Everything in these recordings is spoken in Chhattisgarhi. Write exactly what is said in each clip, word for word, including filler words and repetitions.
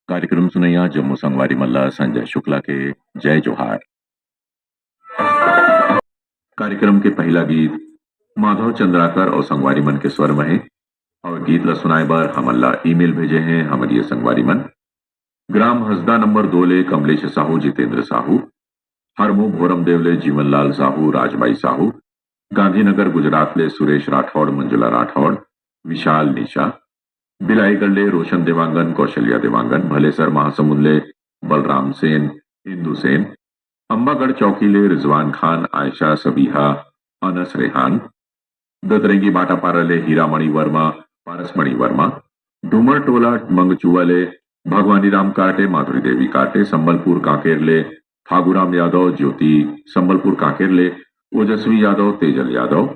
कार्यक्रम सुनइया जम्मो संगवारी मन ला संजय शुक्ला के जय जोहार। कार्यक्रम के पहला गीत माधव चंद्राकर और संगवारी मन के स्वर में है और गीत ला सुनाए बर हमन ला ईमेल भेजे हैं हमर ये संगवारी मन। ग्राम हसदा नंबर दो ले कमलेश साहू, जितेंद्र साहू, हरमू भोरमदेव ले जीवनलाल साहू, राजबाई साहू, गांधीनगर गुजरात ले सुरेश राठौड़, मंजुला राठौड़, विशाल निशा, बिलाईगढ़ ले रोशन देवांगन, कौशल्या देवांगन, भलेसर महासमुंद ले बलराम सेन, इंदु सेन, अम्बागढ़ चौकी ले रिजवान खान, आयशा, सबीहा, अनस रेहान, दतरेंगी भाटापारा ले हीरामणि वर्मा, पारसमणि वर्मा, डूमर टोला मंगचुआ ले भगवानी राम काटे, माधुरी देवी काटे, संबलपुर कांकेर ले फागुराम यादव, ज्योति संबलपुर कांकेर ले ओजस्वी यादव, तेजल यादव,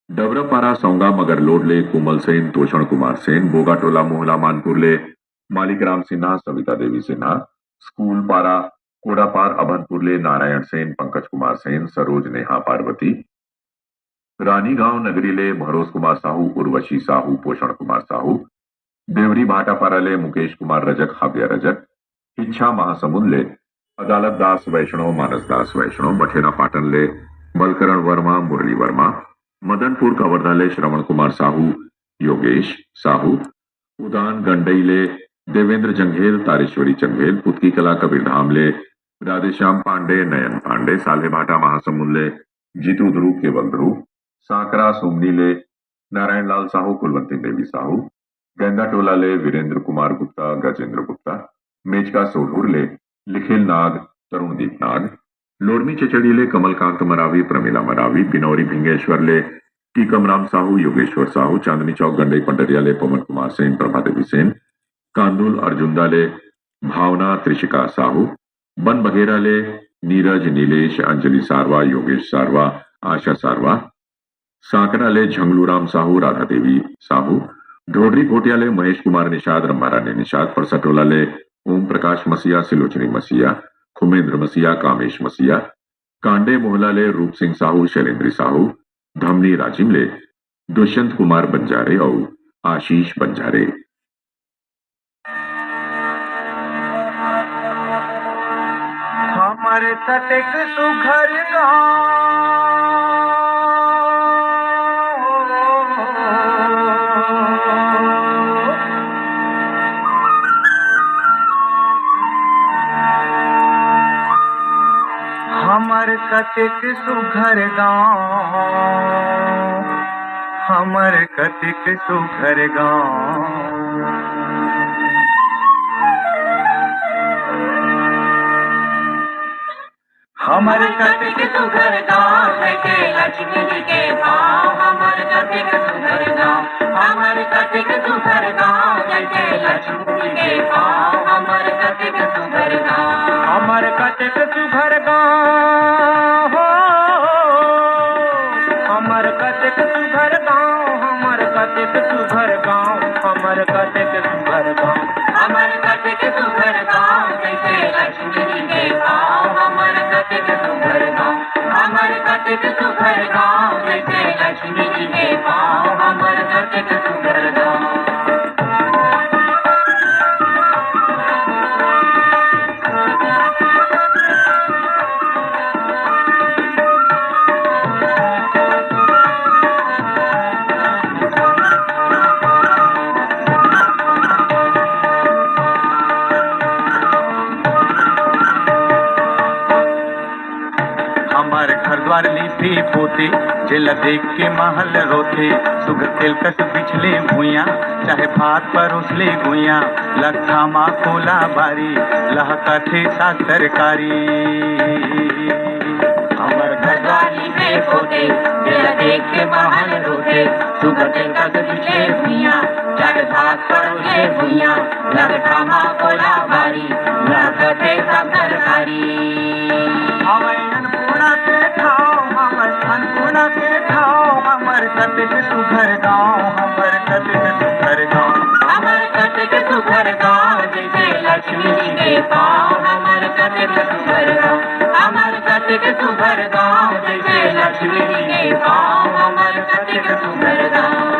डबरापारा सौंगा मगरलोड ले कोमल सेन, तोषण कुमार सेन, बोगाटोला मोहला मानपुर ले मालिक राम सिन्हा, सविता देवी सिन्हा, स्कूल पारा कोडापार अभनपुर ले नारायण सेन, पंकज कुमार सेन, सरोज नेहा पार्वती, रानीगांव नगरी ले भरोस कुमार साहू, उर्वशी साहू, पोषण कुमार साहू, देवरी भाटापारा ले मुकेश कुमार रजक, हाव्या रजक, इच्छा महासमुंद ले अदालत दास वैष्णव, मानस दास वैष्णव, बठेना पाटन ले बलकरण वर्मा, मुरली वर्मा, मदनपुर कवर्धा ले श्रवण कुमार साहू, योगेश साहू, उदान गंडई ले देवेंद्र जंघेल, तारेश्वरी जंघेल, पुतकी कला कबीरधाम ले राधेश्याम पांडे, नयन पांडे, साल्हेभाटा महासमुंद ले जीतू ध्रुव, केवल ध्रुव, सांकरा सोमनी ले नारायण लाल साहू, कुलवंती देवी साहू, गंगाटोला ले वीरेंद्र कुमार गुप्ता, गजेंद्र गुप्ता, मेचका सोढूर ले लिखिल नाग, तरुणदीप नाग, लोरमी चचड़ी ले कमलकांत मरावी, प्रमिला मरावी, बिनौरी भिंगेश्वर ले टीकम राम साहू, योगेश्वर साहू, चांदनी चौक गंडई पंडरिया ले पवन कुमार सेन, प्रभा देवी सेन, कांदुल अर्जुंदा ले भावना त्रिशिका साहू, बन बघेरा ले नीरज, नीलेश, अंजलि सारवा, योगेश सारवा, आशा सारवा, सांकरा ले झंगलूराम साहू, राधा देवी साहू, ढोडरी भोटिया ले महेश कुमार निषाद, रंभारानी निषाद, परसटोला ले ओम प्रकाश मसीहा, सिलोचनी मसीहा, खुमेंद्र मसीहा, कामेश मसीहा, कांडे मोहला ले रूप सिंह साहू, शैलेंद्री साहू, धमनी राजिम ले दुष्यंत कुमार बंजारे अउ आशीष बंजारे। हमर कतेक सुघर गाँव। हमर कतेक सुघर गाँव, हमर कतेक सुघर गाँव। हमर कतेक सुघर गाँव, जइसे लक्ष्मी जी के पाँव। हमर कतेक सुघर गाँव, हमर कतेक सुघर गाँव, जइसे लक्ष्मी जी के पाँव। हमर कतेक सुघर गाँव, हमर कतेक सुघर गाँव हो, हमर कतेक सुघर गाँव, हमर कतेक सुघर गाँव, हमर कतेक सुघर गाँव, हमर कतेक सुघर गाँव, जइसे लक्ष्मी जी के पाँव। हमर कतेक सुघर गाँव, हमर कतेक सुघर गाँव, जइसे लक्ष्मी जी के पाँव। हमर कतेक सुघर गाँव। हमर घर द्वार लीपे पोते, जेला देख के महल रोथे। सुघर तेल कस बिछले भुइयां, चाहे भात परोसले गुइयां। लकठा मा कोला बारी, लहकथे साग तरकारी। हमर घर द्वार लीपे पोते, जेला देख के महल रोथे। सुघर तेल कस बिछले भुइयां, चाहे भात परोसले गुइयां। लकठा मा कोला बारी, लहकथे साग तरकारी। हमर अन्नपूर्णा के ठाव, हमर अन्नपूर्णा के ठाव, हमर कतेक सुघर गाँव, हमर कतेक सुघर गाँव। हमर कतेक सुघर गाँव, जइसे लक्ष्मी जी के पाँव। हमर कतेक सुघर गाँव, हमर कतेक सुघर गाँव, जइसे लक्ष्मी जी के पाँव। हमर कतेक सुघर गाँव।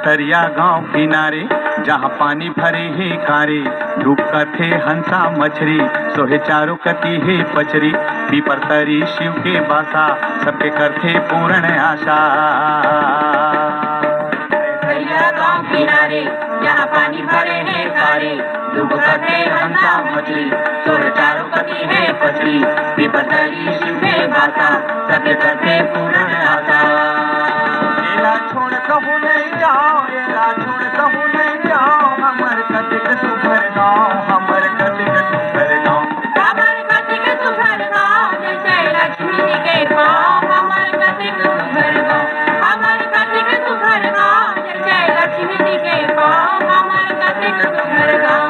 तरिया गांव किनारे, जहां पानी भरे हे कारे, डूब करथे हंसा मछरी, सोहे चारों कती हे पचरी, पीपर तरी शिव के बासा, सबके करथे पूर्ण आशा। तरिया गांव किनारे, जहां पानी भरे हे कारे, डूब करथे हंसा मछरी, सोहे चारों कती हे पचरी, पीपर तरी शिव के बासा, सबके करथे पूर्ण आशा। एला छोड़ कहूँ नहीं जाओ, एला छोड़ कहूँ नहीं जाओ, हमर कतिक सुघर गाँव, हमर कतिक सुघर गाँव। हमर कतिक सुघर गाँव, जैसे लक्ष्मी जी के पाँव, हमर कतिक सुघर गाँव, हमर कतिक सुघर गाँव, जैसे लक्ष्मी जी के पाँव, हमर कतिक सुघर गाँव।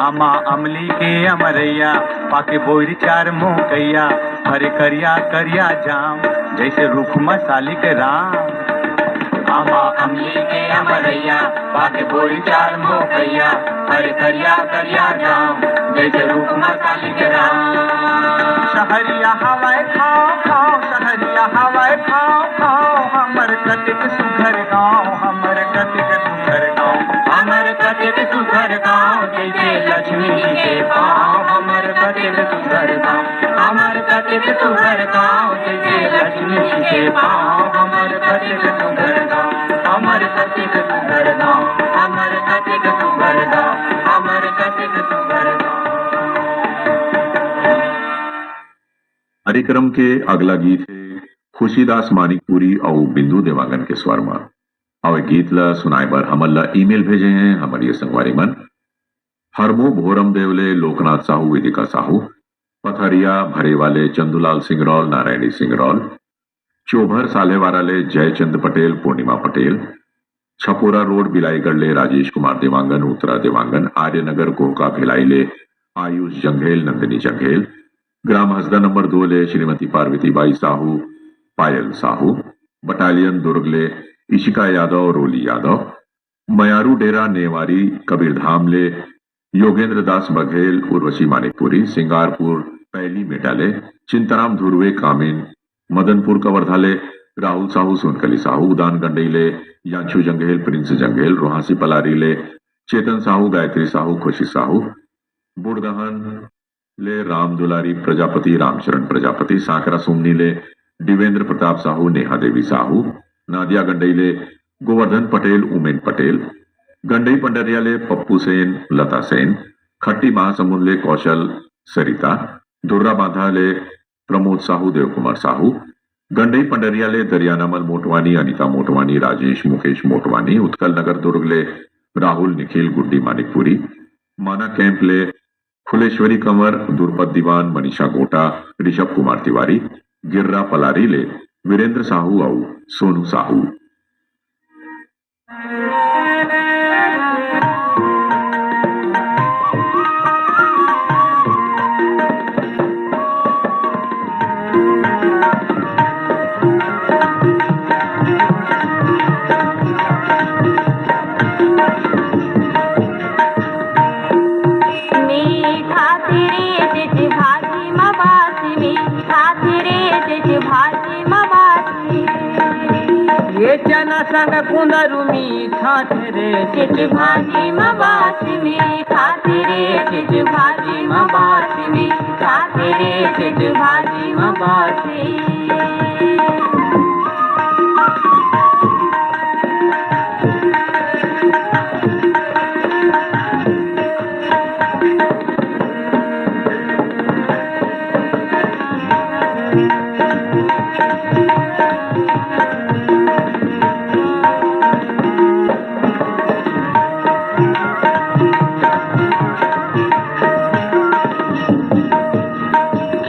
आमा अमली के अमरैया, पाके बोइर चार मोकैया, हरे करिया करिया जाम, जैसे रुख म सालिक राम। आमा अमली के अमरैया, पाके बोइर चार मोकैया, हरे करिया करिया जाम, जैसे रुख म सालिक राम। सहरिया हवाए खाओ खाओ, सहरिया हवाए खाओ खाओ, हमर कतिक सुघर गाँव, हमर कतिक सुघर गाँव, हमर कतिक सुघर गाँव, जैसे लक्ष्मी जी के पाँव, हमर कतिक सुघर गाँव, हमर कतिक सुघर गाँव, जैसे लक्ष्मी जी के पाँव, हमर कतिक सुघर गाँव, हमर कतिक सुघर गाँव, हमर कतिक सुघर गाँव, हमर कतिक सुघर गाँव। कार्यक्रम के अगला गीत हे खुशीदास मानिकपुरी अउ बिंदु देवांगन के स्वर म। अउ ए गीत ल सुनाए बर हमन ल ईमेल भेजे हैं हमर ये संगवारी मन। हरमो भोरम देव ले लोकनाथ साहू, वेदिका साहू, पथरिया भरेवा ले चंदूलाल सिंगरौल, नारायणी सिंगरौल, चोभर साल्हेवारा ले जयचंद पटेल, पूर्णिमा पटेल, छपोरा रोड बिलाईगढ़ ले राजेश कुमार देवांगन, उत्तरा देवांगन, आर्यनगर गोहका भिलाई ले आयुष जंघेल, नंदिनी जंघेल, ग्राम हसदा नंबर दो ले श्रीमती पार्वती बाई साहू, पायल साहू, बटालियन दुर्ग ले इशिका यादव, रोली यादव, मयारू डेरा नेवारी कबीरधाम ले योगेंद्र दास बघेल, उर्वशी मानिकपुरी, सिंगारपुर पैली मेटा ले चिंताराम धुर्वे, कामिन मदनपुर कवर्धा ले राहुल साहू, सोनकली साहू, उदान गंडई ले यांशु जंघेल, प्रिंस जंघेल, रोहासी पलारी ले चेतन साहू, गायत्री साहू, खुशी साहू, बुड़दहन ले राम दुलारी प्रजापति, रामचरण प्रजापति, सांकरा सुमनी ले दिवेंद्र प्रताप साहू, नेहा देवी साहू, नादिया गंडई ले गोवर्धन पटेल, उमेन पटेल, गंडई पंडरिया ले पप्पू सेन, लता सेन, खट्टी महासमुंद ले कौशल, सरिता, दुर्रा बांधा ले प्रमोद साहू, देवकुमार साहू, गंडई पंडरिया ले दरियानामल मोटवानी, अनिता मोटवानी, राजेश मुकेश मोटवानी, उत्कल नगर दुर्ग ले राहुल निखिल गुड्डी मानिकपुरी, माना कैंप ले फुलेश्वरी कंवर, दुर्पद दीवान, मनीषा गोटा, ऋषभ कुमार तिवारी, गिर्रा पलारी ले वीरेंद्र साहू अउ सोनू साहू। ये चना संग कुंदरू मीठाथे रे, चिट भाजी म बासी मीठाथे रे, चिट भाजी म बासी मीठाथे रे, चिट भाजी म बासी।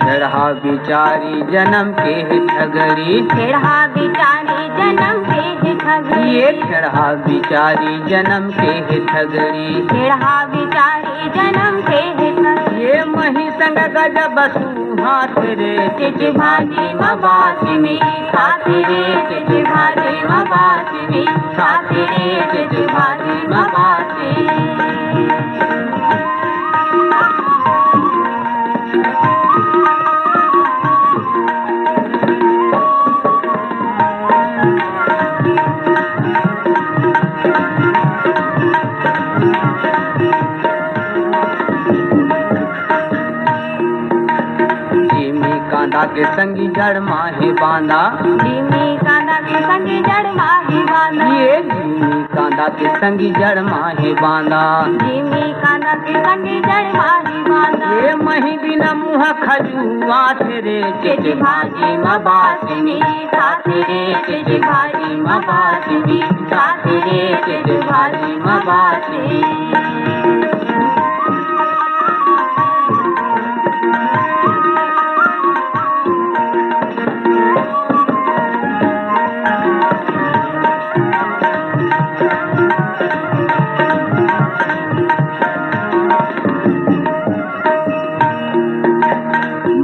खेड़हा बिचारी जनम के हे ठगरी। खेड़हा बिचारी जनम के हे ठगरी। ये खेड़हा बिचारी जनम के हे ठगरी। खेड़हा बिचारी जनम के हे ठगरी। ये महिष संग गजब सुहात रे, चिच भाजी म बासी मीठात रे, चिच भाजी म बासी मीठात रे, चिच भाजी म बासी। जीमी कांदा के संगी जड़ माहे बांदा। जीमी कांदा के संगी जड़ माहे बांदा। ये जीमी कांदा के संगी जड़ माहे बांदा। जीमी कांदा के संगी जड़ माहे बांदा। ये मही बिना मुहा खजुआत रे, चिच भाजी म बासी मीठात रे, चिच भाजी म बासी मीठात रे, चिच भाजी म बासी।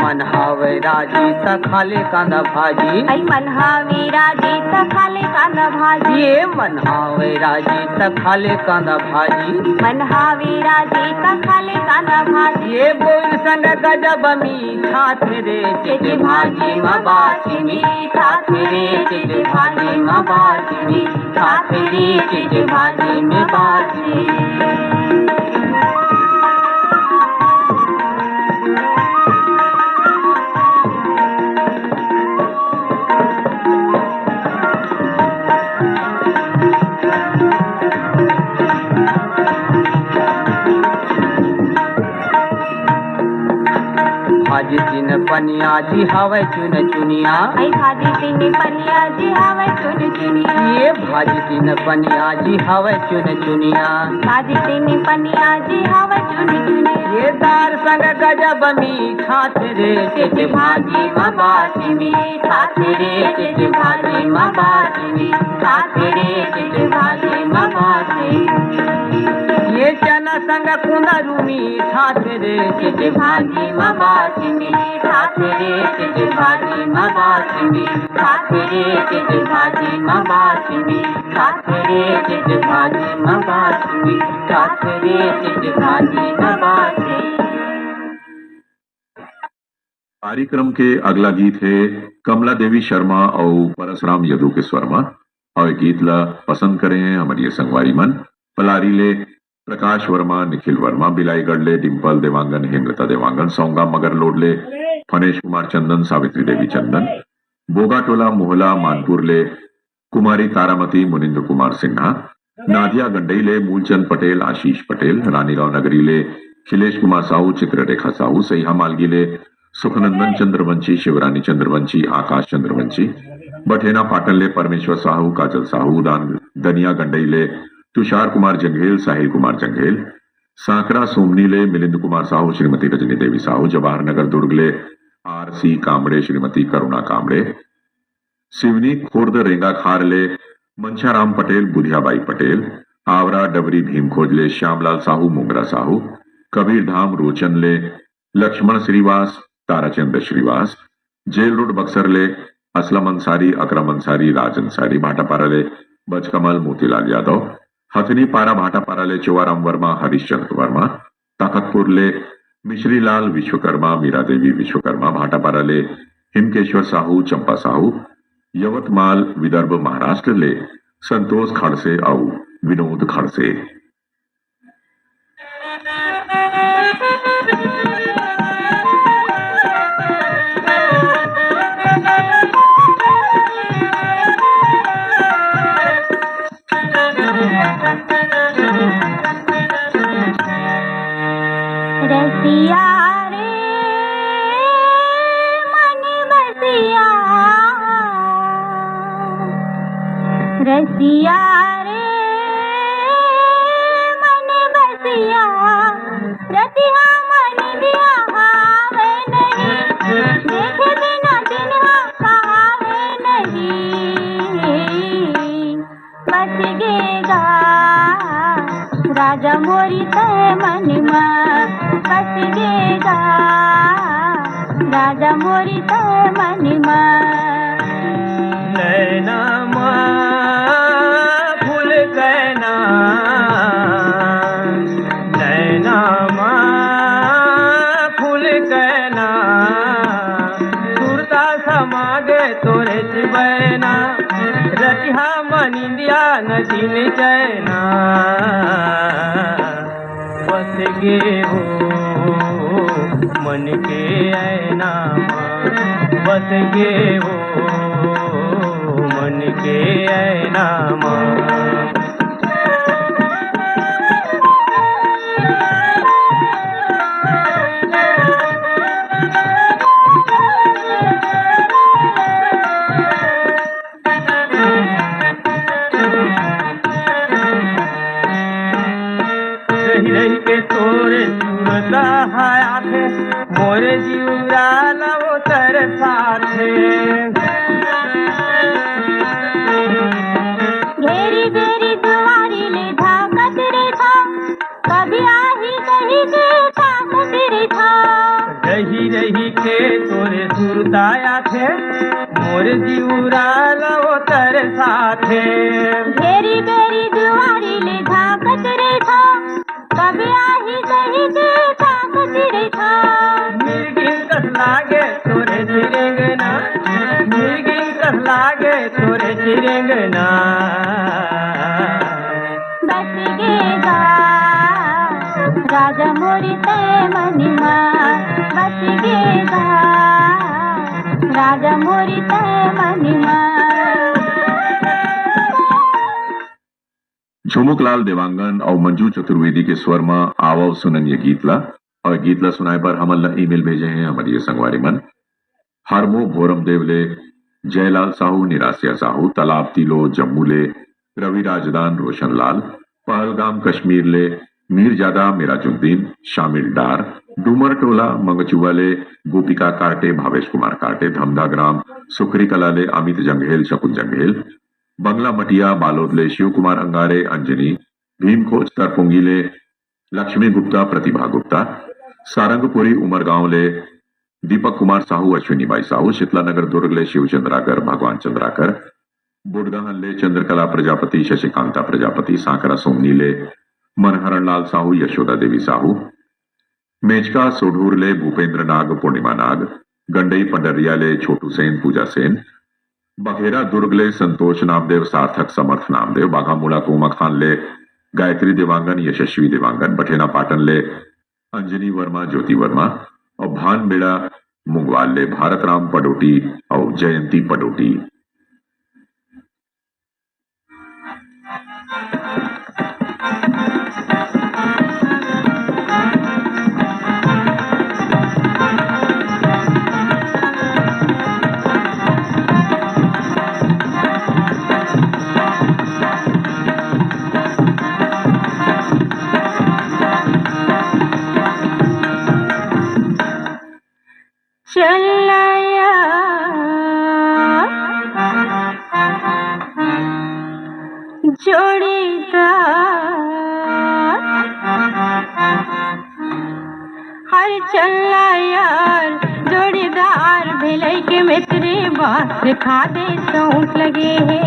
मन हावय राजी त खा ले कांदा भाजी। अई मन हावे राजी त खा ले कांदा भाजी। ये मन हावय राजी त खा ले कांदा भाजी। मन हावे राजी त खा ले कांदा भाजी। ये बोर संग गजब मीठात रे, चिच भाजी म बासी मीठात रे, चिच भाजी म बासी मीठात रे, चिच भाजी म बासी। भाजी तीन पनिया जी हावय चुन चुनिया। अई भाजी तीन पनिया जी हावय चुन चुनिया। ये भाजी तीन पनिया जी हावय चुन चुनिया। भाजी तीन पनिया जी हावय चुन चुनिया। ये दार संग गजब मीठात रे, चिच भाजी म बासी मीठात रे, चिच भाजी म बासी मीठात रे, चिच भाजी म बासी। ये चना संग कुंदरू मीठात रे, चिच भाजी म बासी मीठात रे, चिच भाजी म बासी मीठात रे, चिच भाजी म बासी मीठात रे, चिच भाजी म बासी मीठात रे, चिच भाजी म बासी। कार्यक्रम के अगला गीत हे कमला देवी शर्मा अउ परसराम यदु के स्वर म, अउ ये गीत ला पसंद करे हैं हमर ये संगवारी मन पलारी ले प्रकाश वर्मा, निखिल वर्मा, बिलाईगढ़ ले डिम्पल देवांगन, हेमलता देवांगन, सौंगा मगरलोड ले फनेश कुमार चंदन, सावित्री देवी चंदन, बोगाटोला मोहला मानपुर ले कुमारी तारामती, मुनिंद्र कुमार सिन्हा, नादिया गंडई ले मूलचंद पटेल, आशीष पटेल, रानीगांव नगरी ले खिलेश कुमार साहू, चित्ररेखा साहू, सईहा मालगी ले सुखनंदन चंद्रवंशी, शिवरानी चंद्रवंशी, आकाश चंद्रवंशी, बठेना पाटन ले परमेश्वर साहू, काजल साहू, दान दनिया गंडई ले तुषार कुमार जंघेल, साहिल कुमार जंघेल, सांकरा सोमनी ले मिलिंद कुमार साहू, श्रीमती रजनी देवी साहू, जवाहर नगर दुर्ग ले आर सी कामड़े, श्रीमती करुणा कामड़े, सिवनी खुर्द रेंगाखार ले मंछाराम पटेल, बुधियाबाई पटेल, आवरा डबरी भीमखोज ले श्यामलाल साहू, मोंगरा साहू, कबीरधाम रोचन ले लक्ष्मण श्रीवास, ताराचंद श्रीवास, जेल रोड बक्सर ले असलम अंसारी, अकरम अंसारी, राज अंसारी, भाटापारा ले बजकमल मोतीलाल यादव, हथनीपारा भाटापारा ले चोवाराम वर्मा, हरीशचंद्र वर्मा, ताकतपुर ले मिश्रीलाल विश्वकर्मा, मीरा देवी विश्वकर्मा, भाटापारा ले हिमकेश्वर साहू, चंपा साहू, यवतमाल विदर्भ महाराष्ट्र ले संतोष खड़से अउ विनोद खड़से। रसिया रे मन बसिया, रसिया रे मन बसिया, रतिहा मन बिहावे नहीं, देखे बिना दिन हा कहावे नहीं। बस गेगा राजा मोरी मन मा बस गे गा, राजा मोरी तय मन मा। नैना मा फूल कैना, नैना मा फूल कैना, सुरता समा गे तोरे चिबैना, रतिहा म निंदिया न दिन चैना। बस गे हो मन के ऐना मा, बस गे हो मन के ऐना मा। रहि रहि के तोरे सुरता ह आथे, मोरे जिउरा ल वो तरसाथे। घेरी घेरी दुआरी ले झांकत रहिथंव, कभी आही कहि के ताकत रहिथंव। रहि रहि के तोरे सुरता आथे, मोर जिउरा ल वो तरसाथे। घेरी घेरी दुआरी ले झांकत रहिथंव, कभी आही कहि के ताकत रहिथंव। मिर्गी कस लागे तोरे चिरेंगना, मिर्गी कस लागे तोरे चिरेंगना। बस गे गा, राजा मोरी तय मन मा। बस गे गा, राजा मोरी तय मन मा। झुमुकलाल देवांगन अउ मंजू चतुर्वेदी के स्वर म आवव सुनन ये गीत ला। अउ गीत ला सुनाए बर हमन ला email भेजे हे हमर ये संगवारी मन। हरमो भोरम देव ले जयलाल साहू, निरासिया साहू, तालाब तिलो जम्मू ले रवि राजदान, रोशन लाल, पहलगाम कश्मीर ले मीरजादा मिराजुद्दीन, शामिल डार, डूमर टोला मंगचुआ ले गोपिका कार्टे, भावेश कुमार कार्टे, धमधा ग्राम सुखरी कला ले अमित जंघेल, शकुन जंघेल, बंगला मटिया बालोद ले शिव कुमार अंगारे, अंजनी भीमखोज तरपुंगी ले लक्ष्मी गुप्ता, प्रतिभा गुप्ता, सारंगपुरी उमरगांव ले दीपक कुमार साहू, अश्विनी बाई साहू, शीतला नगर दुर्ग ले शिव चंद्राकर, भगवान चंद्राकर, बुडगहन ले चंद्रकला प्रजापति, शशिकांता प्रजापति, सांकरा सोमनी ले मनहरण लाल साहू, यशोदा देवी साहू, मेचका सोढूर ले भूपेंद्र नाग, पूर्णिमा नाग, गंडई पंडरिया ले छोटू सेन, पूजा सेन, बघेरा दुर्ग ले संतोष नामदेव, सार्थक समर्थ नामदेव, बाघामुड़ा कोमाखान ले गायत्री देवांगन, यशस्वी देवांगन, बठेना पाटन ले अंजनी वर्मा, ज्योति वर्मा अउ भानबेड़ा मुंगवाल ले भारत राम पडोटी अउ जयंती पडोटी। चल आया जोड़ीदार, हर चल आया जोड़ीदार, भिलई के मितरी बात दिखा दे, शौक लगे हे।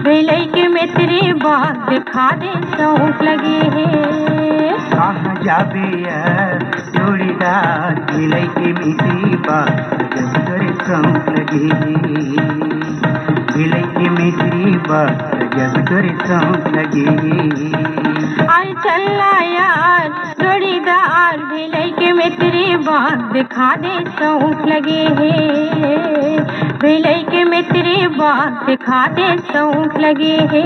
भिलई के मितरी बात दिखा दे, शौक लगे हे। कहाँ जाबे यार जोड़ीदार, भिलई के मितरी बात जब तोरे शौक लगे हे। भिलई के मितरी बात जब तोरे शौक लगे हे। अरे चल ना यार जोड़ीदार, भिलई के मितरी बात दिखा दे, शौक लगे हे। भिलई के मितरी बात दिखा दे, शौक लगे हे।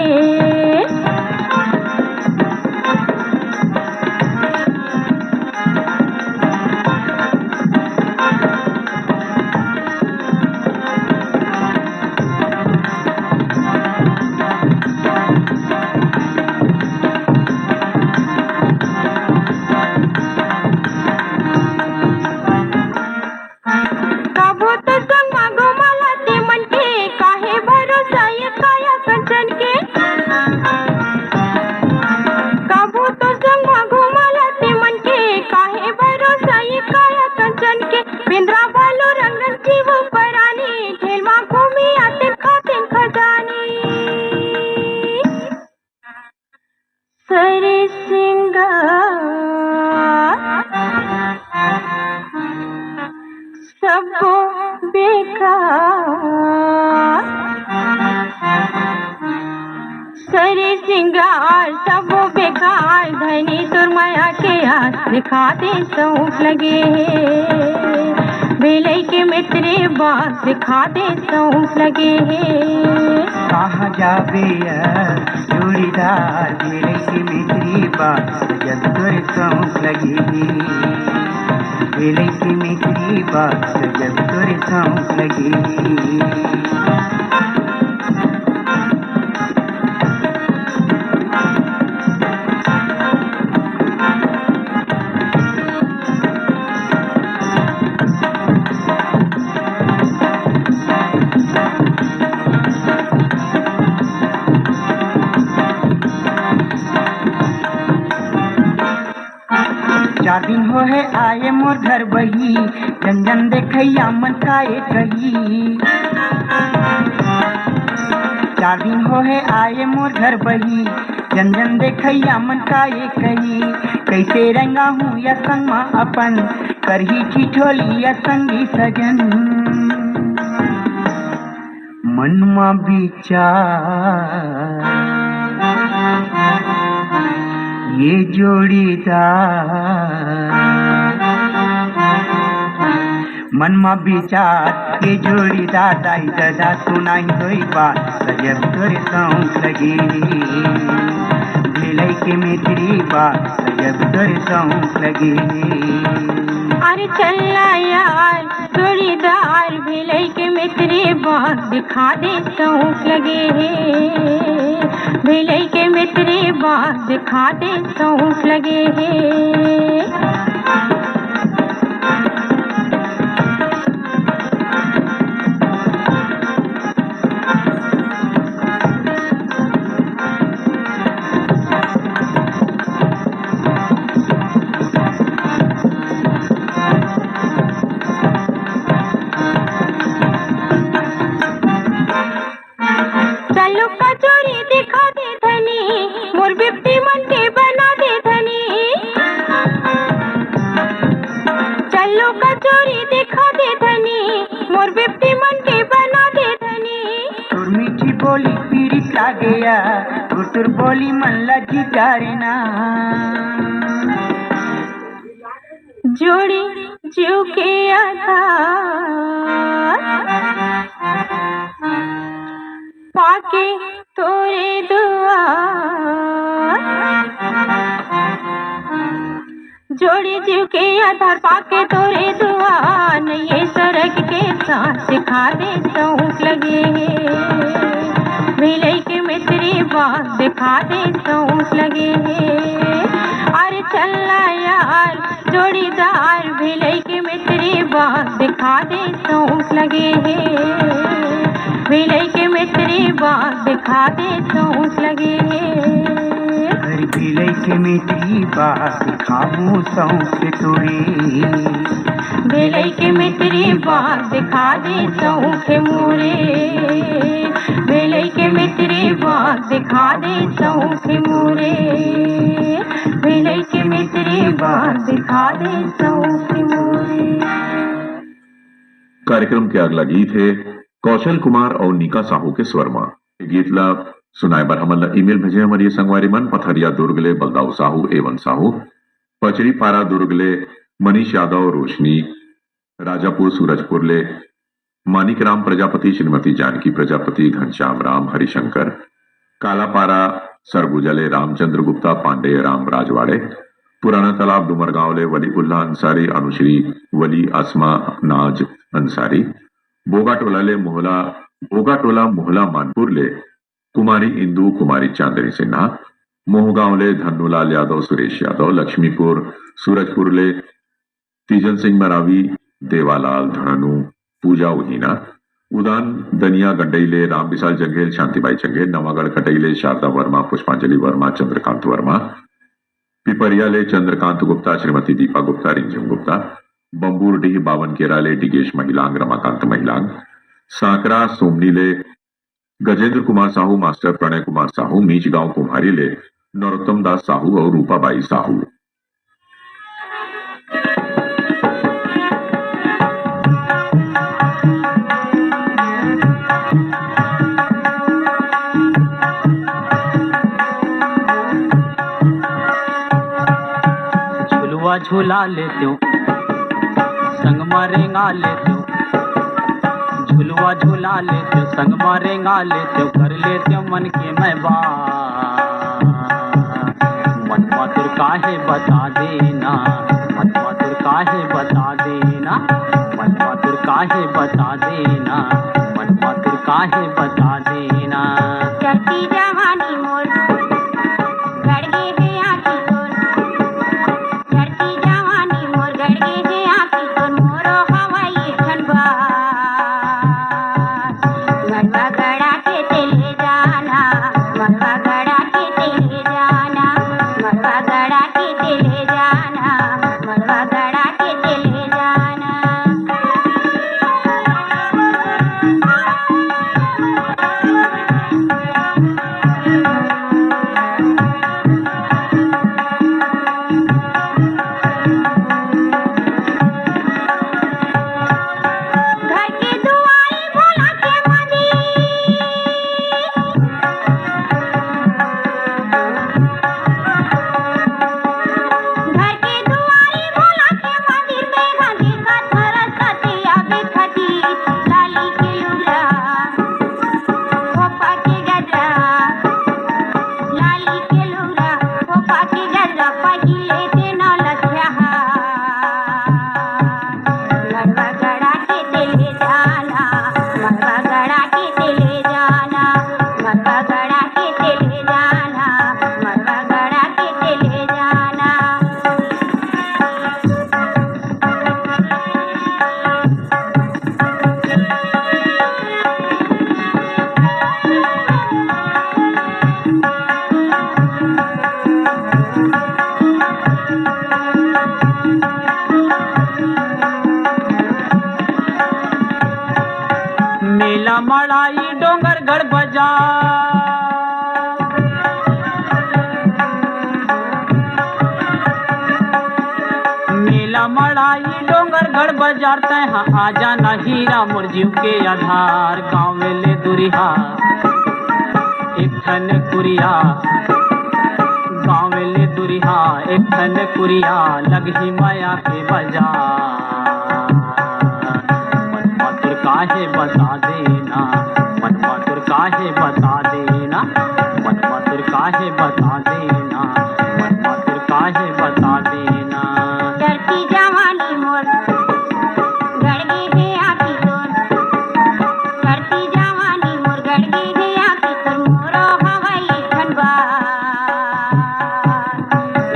कभू तो संग मा घुमाला ते मन के, काहे भरोसा ये काया कंचन के। काय धनी तोर मया के आस दिखा दे सौंफ लगे हे, भेलई के मितरी बास दिखा दे सौंफ लगे हे। कहाँ जाबे जोड़ीदार, भेलई के मितरी बास जब तोर सौंफ लगे हे, भेलई के मितरी बास जब तोर सौंफ लगे हे। चार दिन होहे आए मोर घर बही, जन जन देखइया मन काए कही। चार दिन होहे आए मोर घर बही, जन जन देखइया मन काए कही। कइसे रंगा हूँ या संग मा अपन, करही ठिठोली या संगी सजन। मन मा विचार ये जोड़ीदार, मन मा विचार ये जोड़ीदार, दाई ददा सुनाई दोई बात, सजब तोरे सौंफ लगे। भेलई के मितरी बात, सजब तोरे सौंफ लगे। अरे चल ना यार, जोड़ीदार, भेलई के मितरी बास दिखा दे सौंफ लगे हे, भेलई के मितरी बास दिखा दे सौंफ लगे हे। चलो कचोरी दिखा दे धनी, मोर बिपटी मन के बना दे धनी। चलो कचोरी दिखा दे धनी, मोर बिपटी मन के बना दे धनी। तोर मीठी बोली पीरित लागेया, गुटुर बोली मन ला जितारे ना। जोड़ी जीव के आधार पाके तोरे दुआर। जोड़ी जीव के आधार पाके तोरे दुआर, नइये सरग के साँस दिखा दे सौंफ लगे हे। भेलई के मितरी बास दिखा दे सौंफ लगे हे। अरे चल ना यार जोड़ीदार, भेलई के मितरी बास दिखा दे सौंफ लगे हे। भेलई के मितरी बास दिखा दे सौंफ लगे हे। अरे भेलई के मितरी बास दिखाबो सौंफ तोरे। भेलई के मितरी बास दिखा दे सौंफ मोरे। भेलई के मितरी बास दिखा दे सौंफ मोरे। भेलई के मितरी बास दिखा दे सौंफ मोरे। कार्यक्रम के अगला गीत हे कौशल कुमार अउ नीका साहू के स्वर म। ये गीत ला सुनाए बर हमन ला email भेजे हमर ये संगवारी मन, पथरिया दुर्ग ले बलदाऊ साहू, एवन साहू, पचरीपारा दुर्ग ले मनीष यादव, रोशनी, राजापुर सूरजपुर ले मानिक राम प्रजापति, श्रीमती जानकी प्रजापति, घनश्याम राम, हरिशंकर, कालापारा सरगुजा ले रामचंद्र गुप्ता, पांडेय राम राजवाड़े, पुराना तालाब डूमरगांव ले वलीउल्ला अंसारी, अनुश्री, वली, असमा, नाज अंसारी, बोगाटोला ले मोहला, बोगाटोला मोहला मानपुर ले कुमारी इंदू, कुमारी चांदनी सिन्हा, मोहगांव ले धन्नूलाल यादव, सुरेश यादव, लक्ष्मीपुर सूरजपुर ले तीजन सिंह मरावी, देवालाल धननु, पूजा उहीना, उदान दनिया गंडई ले राम विशाल जंघेल, शांतिबाई जंघेल, नवागढ़ कटई ले शारदा वर्मा, पुष्पांजलि वर्मा, चंद्रकांत वर्मा, पिपरिया ले चंद्रकांत गुप्ता, श्रीमती दीपा गुप्ता, रिंझिम गुप्ता, बम्बूर डीह बावन केरा ले डिगेश महिलांग, रमाकांत महिलांग, सांकरा सोमनी ले गजेंद्र कुमार साहू, मास्टर प्रणय कुमार साहू, मीचगांव कुम्हारी ले नरोत्तम दास साहू अउ रूपाबाई साहू। झुलवा झुला लेतेव, संग म रेंगा लेतेव, झुलवा झुला लेतेव, संग म रेंगा लेतेव, कर लेतेव मन के मैं बात। मन म तोर काहे बता देना, मन म तोर काहे बता देना, मन म तोर काहे बता देना, मन म तोर काहे बता देना। चढ़ती जवानी मोर, गड़ गे हे आँखी तोर। चढ़ती जवानी मोर, गड़ गे हे आँखी तोर, मोरो हवय एक ठन बात। मड़वा गड़ा के ते ले जाना, मड़वा गड़ा के ते ले जाना, मड़वा गड़ा के ते ले जाना, मड़वा गड़ा के ते ले जाना। घर के दुआरी भोला के मंदिर, घर के दुआरी भोला के मंदिर में गांधी का सरस्वती आवे खती लाली के लुगरा, खोपा के गजरा, लाली के लुगरा, खोपा के गजरा, पहिले ते नौलखिया हार। मड़वा गड़ा के ते ले जाना, मड़वा गड़ा के ते ले जाना, मड़वा गड़ा के ते ले जाना, मड़वा गड़ा के ते ले जाना। मेला मड़ाई डोंगरगढ़ बाजार, मेला मड़ाई डोंगरगढ़ बाजार, तैं हा आ जाना हीरा मोर जीव के आधार। गाँव ले दुरिहा एक ठन कुरिया, गाँव ले दुरिहा एक ठन कुरिया, लगही मया के बाजार। मन म तोर काहे बता देना, मन म तोर काहे बता देना, मन म तोर काहे बता देना, मन म तोर काहे बता देना। चढ़ती जवानी मोर, गड़ गे हे आँखी तोर, चढ़ती जवानी मोर, गड़ गे हे आँखी तोर, मोरो हवय एक ठन बात।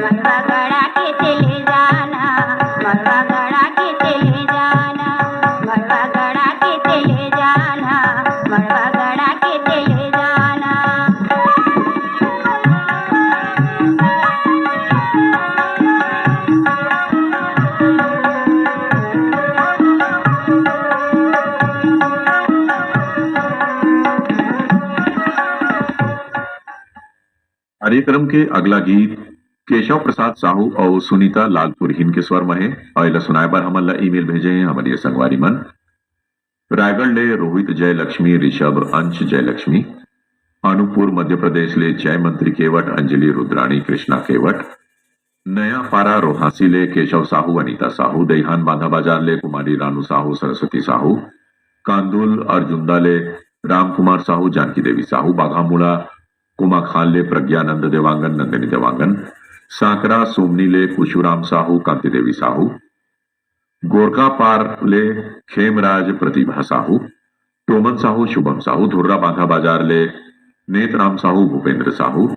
मड़वा गड़ा के ते ले जाना, मड़वा गड़ा के ते ले जाना, मड़वा गड़ा के ते ले जाना, मड़वा गड़ा के ते ले जाना। कार्यक्रम के अगला गीत केशव प्रसाद साहू अउ सुनीता लालपुरहिन के स्वर म हे, अउ एला सुनाए बर हमन ला ईमेल भेजे हे हमर ये संगवारी मन। रायगढ़ ले रोहित जयलक्ष्मी, ऋषभ अंश जयलक्ष्मी, अनूपपुर मध्य प्रदेश ले जयमंत्री केवट, अंजलि रुद्राणी, कृष्णा केवट, नया पारा रोहासी ले केशव साहू, अनीता साहू, दईहान बांधा बाजार ले कुमारी रानू साहू, सरस्वती साहू, कांदुल अर्जुंदा ले रामकुमार साहू, जानकी देवी साहू, बाघामुड़ा कोमाखान ले प्रज्ञानंद देवांगन, नंदिनी देवांगन, सांकरा सोमनी ले कुशुराम साहू, कांति देवी साहू, गोरकापार ले खेमराज प्रतिभा साहू, टोमन साहू, शुभम साहू, धुर्रा बांधा बाजार ले नेतराम साहू, भूपेंद्र साहू,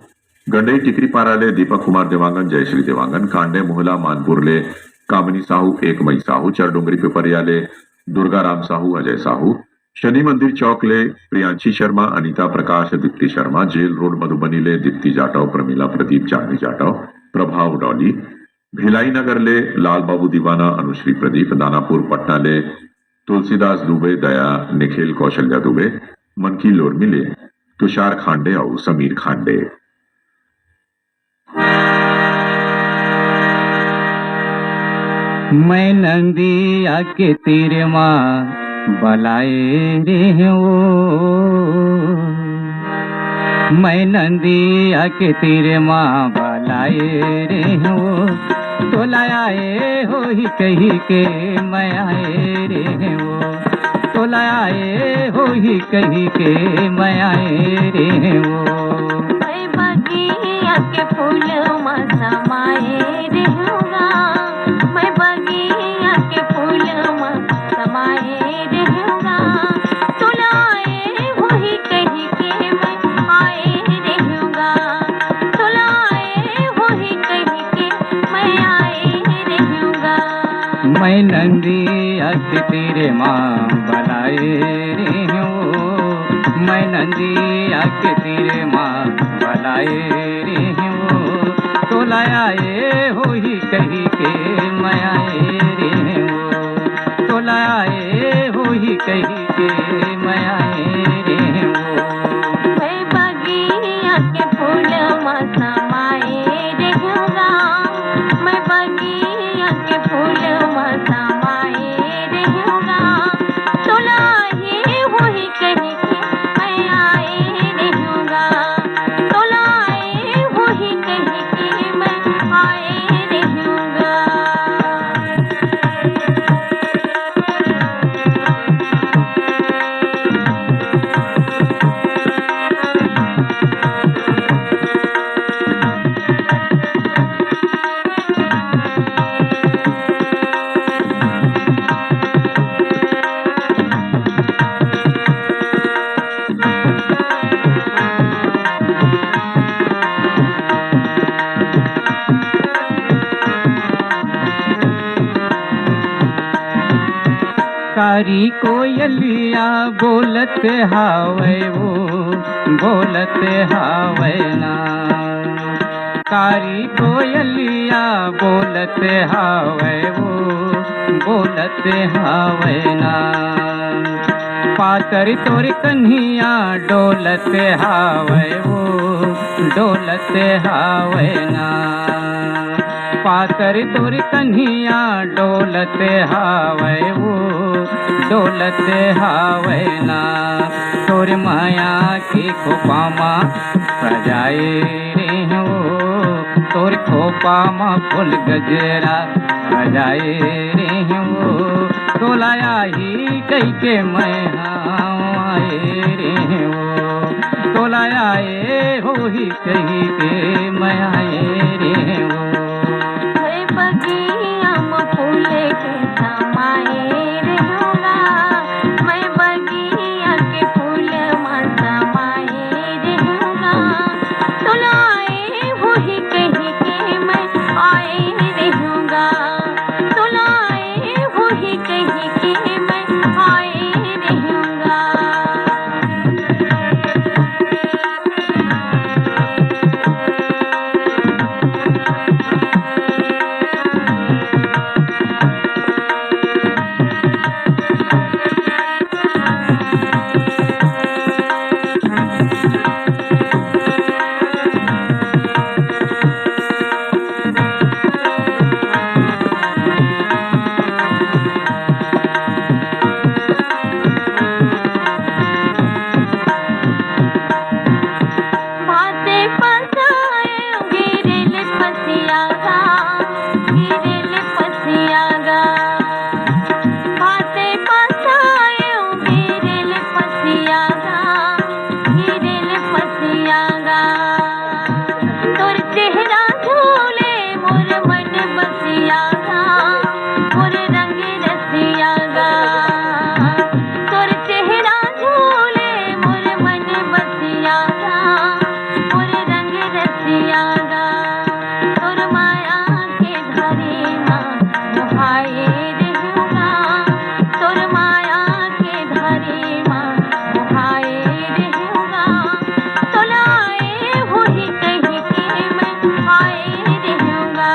गंडई टिकरीपारा ले दीपक कुमार देवांगन, जयश्री देवांगन, कांडे मोहला मानपुर ले कामिनी साहू, एकमई साहू, चरडोंगरी पिपरिया ले दुर्गा राम साहू, अजय साहू, शनि मंदिर चौक ले प्रियांशी शर्मा, अनीता प्रकाश, दीप्ति शर्मा, जेल रोड मधुबनी ले दीप्ति जाटव, प्रमिला प्रदीप, चांदनी जाटव, प्रभाव डॉली, भिलाई नगर ले लाल बाबू दीवाना, अनुश्री प्रदीप, दानापुर पटना ले तुलसीदास दुबे, दया, निखिल, कौशल्या दुबे, मनकी लोरमी ले तुषार खांडे अउ समीर खांडे। मैं नंदिया के तीर मा बलाए रेहेंव, मैं नंदिया के तीर मा बलाए रेहेंव। तोला आए होही कही के मैं आए रेहेंव ओ, तोला आए होही कही के मैं आए रेहेंव ओ। मैं बगिया के फूल म समाए रेहेंव गा, मैं बगिया के फूल म समाए रेहेंव गा, तोला आए होही कही के मैं आए रेहेंव गा, तोला आए होही कही के मैं आए रेहेंव गा। मैं नंदिया के तीरे मा बलाए रेहेंव ओ, मैं नंदिया के तीरे मा बलाए रेहेंव ओ, तोला आए होही कही के मैं आए रेहेंव ओ, तोला आए होही कही के मैं आए रेहेंव ओ। मैं बगिया के फूल म समाए रेहेंव गा, मैं बगिया के फूल म समाए रेहेंव गा, तोला आए होही कही के मैं आए रेहेंव गा, तोला आए होही कही के मैं आए रेहेंव गा। कारी कोयलिया बोलत हावय ओ, बोलत हावय ना। कारी कोयलिया बोलत हावय ओ, बोलत हावय ना। पातर तोर कन्हिया डोलत हावय ओ, डोलत हावय ना। पातर तोर कन्हिया डोलत हावय ओ, डोलत हावय ना। तोर मया के खोपा मा सजाए रेहेंव ओ, तोर खोपा मा फूल गजरा सजाए रेहेंव ओ, तोला आही कहिके मैं हा आए रेहेंव ओ, तोला आए होही कहिके मैं आए रेहेंव ओ। मैं बगिया म फूल के समाए रेहेंव गा, मैं बगिया के फूल म समाए रेहेंव गा, तोला आए होही कहिके मैं आए रेहेंव गा, तोला आए होही कहिके मैं आए रेहेंव गा। भाते पसायो गिरिल पसिया गा, गिरिल पसिया गा। भाते पसायो गिरिल पसिया गा, गिरिल पसिया गा। तोर चेहरा झूले मोर मन बसिया गा, मोर रंग रसिया गा। तोर चेहरा झूले मोर मन बसिया गा, मोर रंग रसिया गा। तोर माया के धारी मा मोहाए रेहेंव गा, तोर माया के धारी मा मोहाए रेहेंव गा। तोला आए होही कहिके मैं आए रेहेंव गा,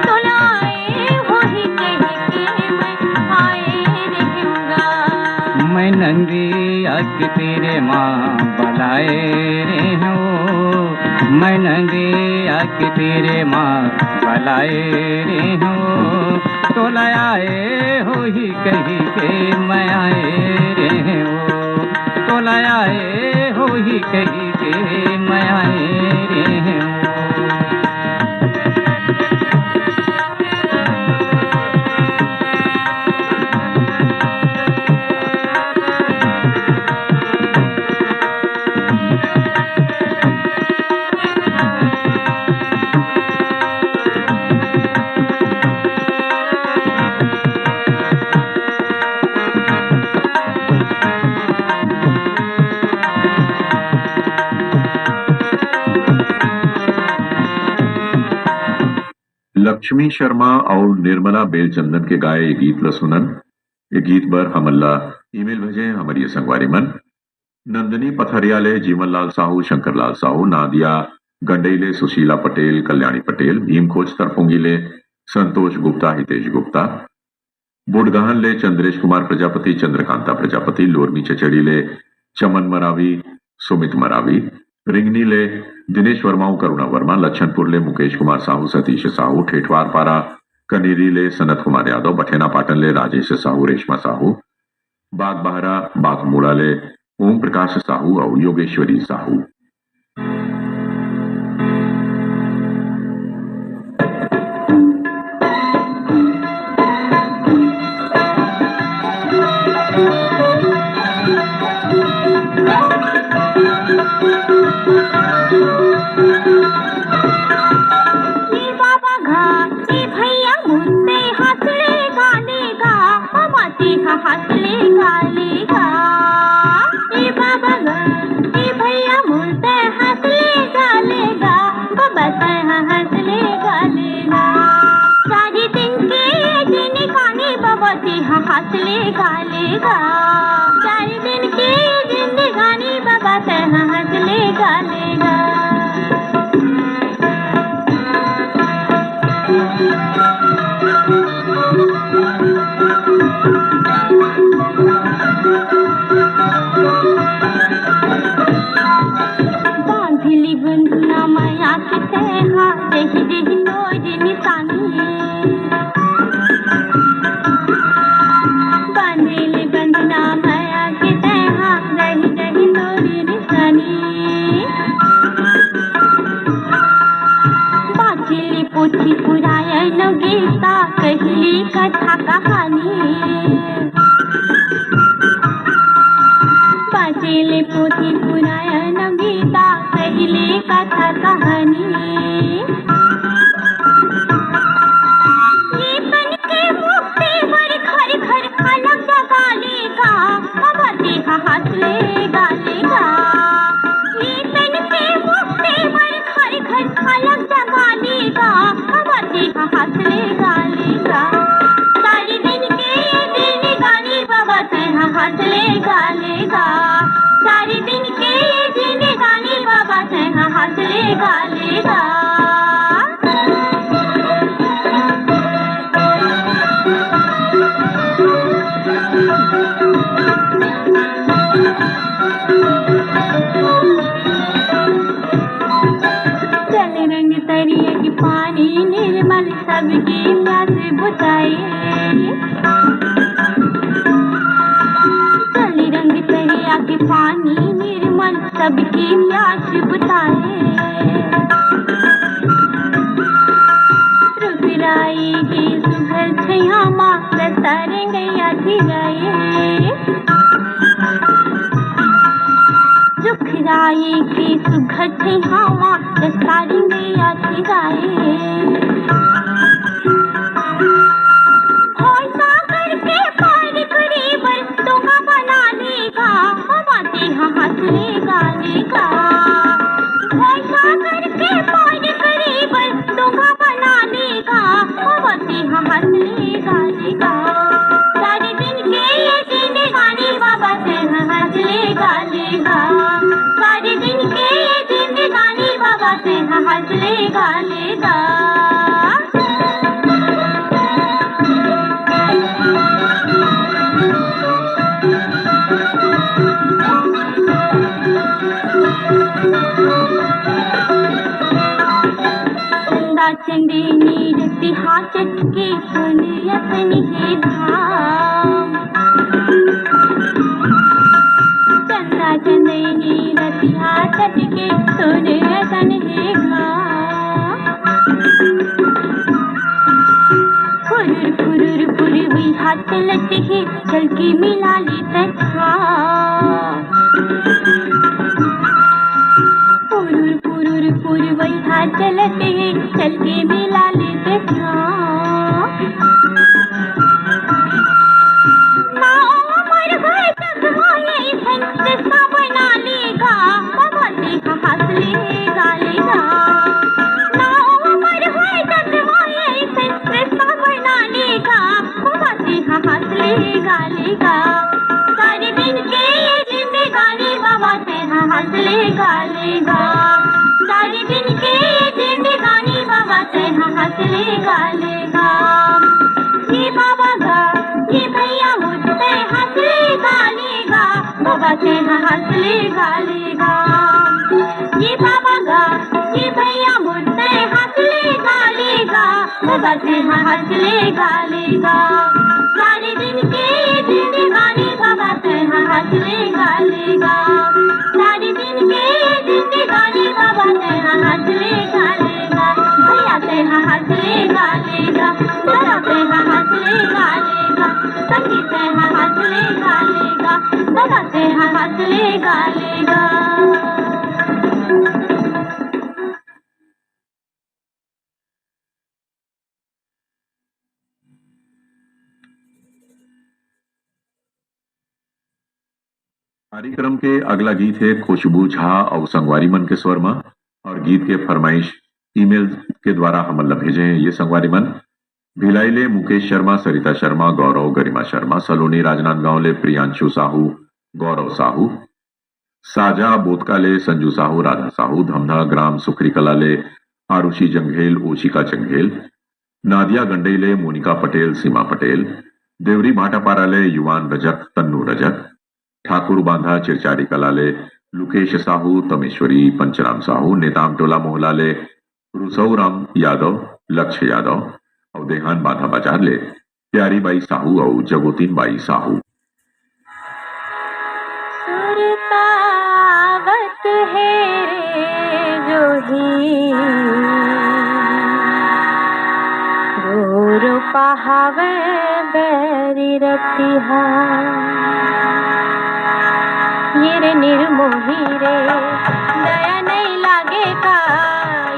तोला आए होही कहिके मैं आए रेहेंव गा। मैं नंदिया के तीरे मा बलाए रेहेंव ओ, मैं नंदिया के तीरे मा बलाए रेहेंव ओ, तोला आए होही कहिके मैं आए रेहेंव ओ, तोला आए होही कहिके मैं आए रेहेंव ओ। लक्ष्मी शर्मा अउ निर्मला बेलचंदन के गाए ये गीत ल सुनन। ये गीत बर हमन ला ईमेल भेजे हमर ये संगवारी मन। नंदिनी पथरिया ले जीवन लाल साहू, शंकर लाल साहू, नादिया गंडई ले सुशीला पटेल, कल्याणी पटेल, भीमखोज तरपुंगी ले संतोष गुप्ता, हितेश गुप्ता, बुडगहन ले चंद्रेश कुमार प्रजापति, चंद्रकांता प्रजापति, लोरमी चचेड़ी ले चमन मरावी, सुमित मरावी, रिंगनी ले दिनेश वर्मा अउ करुणा वर्मा, लच्छनपुर ले मुकेश कुमार साहू, सतीश साहू, ठेठवार पारा कनेरी ले सनत कुमार यादव, बठेना पाटन ले राजेश साहू, रेशमा साहू, बागबाहरा बागमूड़ा ले ओम प्रकाश साहू अउ योगेश्वरी साहू। गालेगा। चारि दिन के जिंदगानी बाबा तेहा हंस ले गालेगा। चारि दिन के जिंदगानी बाबा तेहा हंस ले गालेगा। ये बाबा गा, ये भैया मोर तेहा हंस ले गालेगा। बाबा तेहा हंस ले गालेगा। ये बाबा गा, ये भैया मोर तेहा हंस ले गालेगा। बाबा तेहा हंस ले गालेगा। चारि दिन के जिंदगानी बाबा तेहा हंस ले गालेगा। चारि दिन के जिंदगानी बाबा तेहा हंस ले गालेगा। भैया तेहा हंस ले गालेगा। दादा तेहा हंस ले गालेगा। सखी तेहा हंस ले गालेगा। बाबा तेहा हंस ले गालेगा। कार्यक्रम के अगला गीत हे खुशबू झा अउ संगवारी मन के स्वर म, अउ गीत के फरमाइश ईमेल के द्वारा हमन ला भेजे हे ये संगवारी मन। भिलाई ले मुकेश शर्मा, सरिता शर्मा, गौरव, गरिमा शर्मा, सलोनी राजनांदगांव ले प्रियांशु साहू, गौरव साहू, साजा बोतका ले संजू साहू, राधा साहू, धमधा ग्राम सुखरी कला ले आरुषि जंघेल, ओशिका जंघेल, नादिया गंडई ले मोनिका पटेल, सीमा पटेल, देवरी भाटापारा ले युवान रजक, तन्नू रजक, ठाकुर बांधा चिरचारी कला ले लुकेश साहू, तमेश्वरी, पंचराम साहू, नेताम टोला मोहला ले रुसऊ राम यादव, लक्ष्य यादव, अउ देहान बांधा बाजार ले प्यारी बाई साहू अउ जगोतीन बाई साहू। सुरतावत हे रे जोही, गोरो पहावे बैरी रतिहा। ये रे निर्मोही रे, दया नहीं लागे का?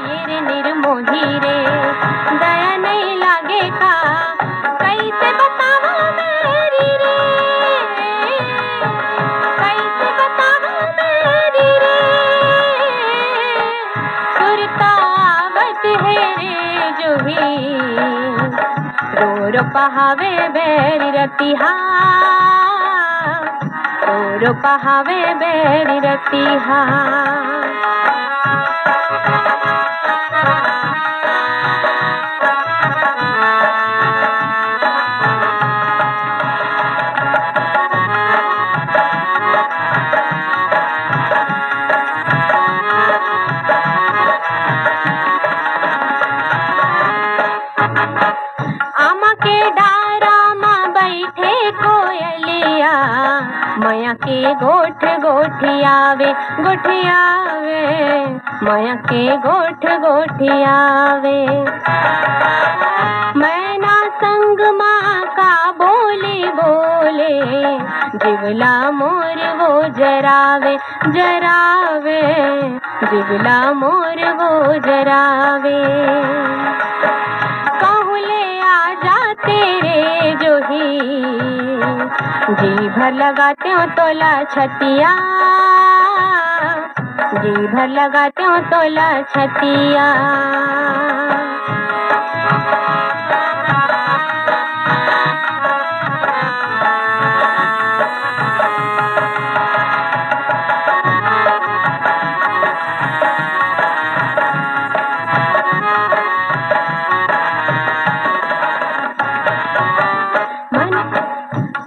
ये रे निर्मोही रे, दया नहीं लागे का? कैसे बतावा बैरी रे, कैसे बतावा बैरी रे? सुरतावत हे रे जोही, रो रो पहावे बैरी रतिहा, रो रो पहावे बैरी रतिहा। आमा के डारा म बैठे कोयलिया, मया के गोठ गोठियावे, गोठियावे, मया के गोठ गोठियावे। मैना संग मा का बोली बोले, जिवला मोर वो जरावे, जरावे, जिवला मोर वो जरावे। कहूँ ले आ जाते रे जोही, जी भर लगाते हो तोला छतिया, जी भर लगाते हो तोला छतिया। मन,